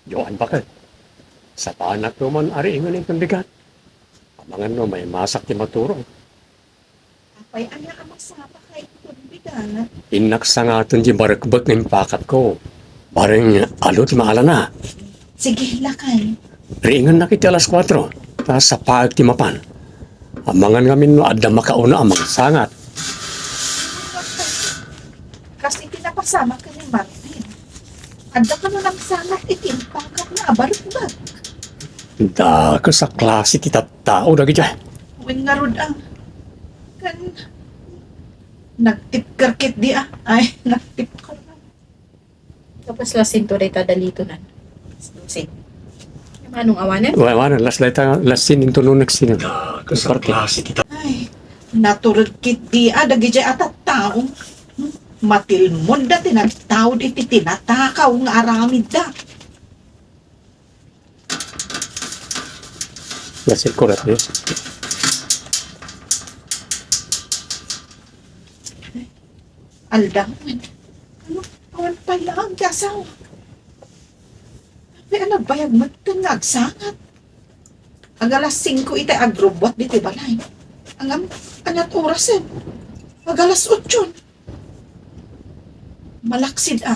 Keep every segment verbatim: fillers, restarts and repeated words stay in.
Joan, baket. Sapanak man a riingen inton bigat. Amangan no maimasak ti maturo. Apay aya a masapaka inton bigat? Innak sangaton ti barekbek nga impakatko. Bareng alo ti maalana. Sige, lakay. Riingennak iti alas kuatro. Ta sapaek ti mapan. Amangan ngamin no adda makauna a mangsangat. Kas iti napasamak ken ni Martin. Adda kano nangsangat iti impakatna a barekbek. Dakes a klase ti tattao dagiti. Wen ngarud a. Ken nagtipker ketdi a. Ay, nagtipker. Tapos last scene to dayta dalitonan. Alas dose. Manong awanen? Wa-, awanen, last dayta, last scene into no next scene. Parte. Ay, naturod ketdi a dagiti a tattao. Matilmod da ti nagtaud iti tinatakaw nga aramidda. Last scene ko, Rep, eh. Aldaw, ano? Awan pay laeng ti asawa. Apay a nagbayag metten nga agsangat. Agalas singko iti agrubbuat ditoy balay. Ngem, aniat orasen? Agalas otson. Malaksid a.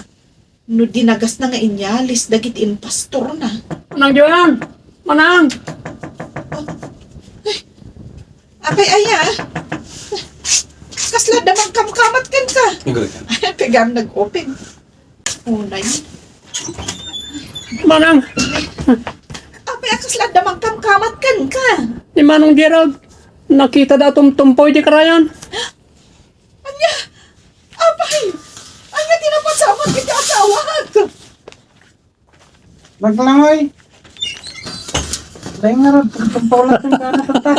No dinagasna nga inyalis dagiti impastorna. Manang Joan! Manang! Ay, apay aya? Kasla adda mangkamkamat kenka. Ay, pigam nag-open. Unay. Manang! Apay a kasla adda mangkamkamat kenka? Ni Manong Gerald, nakita da tumtumpoy di karayan. Ania? Apay! Ania ti napasamak iti asawak? Naglangoy. Dahil nga rin, pagpagpaulat ng gana tata.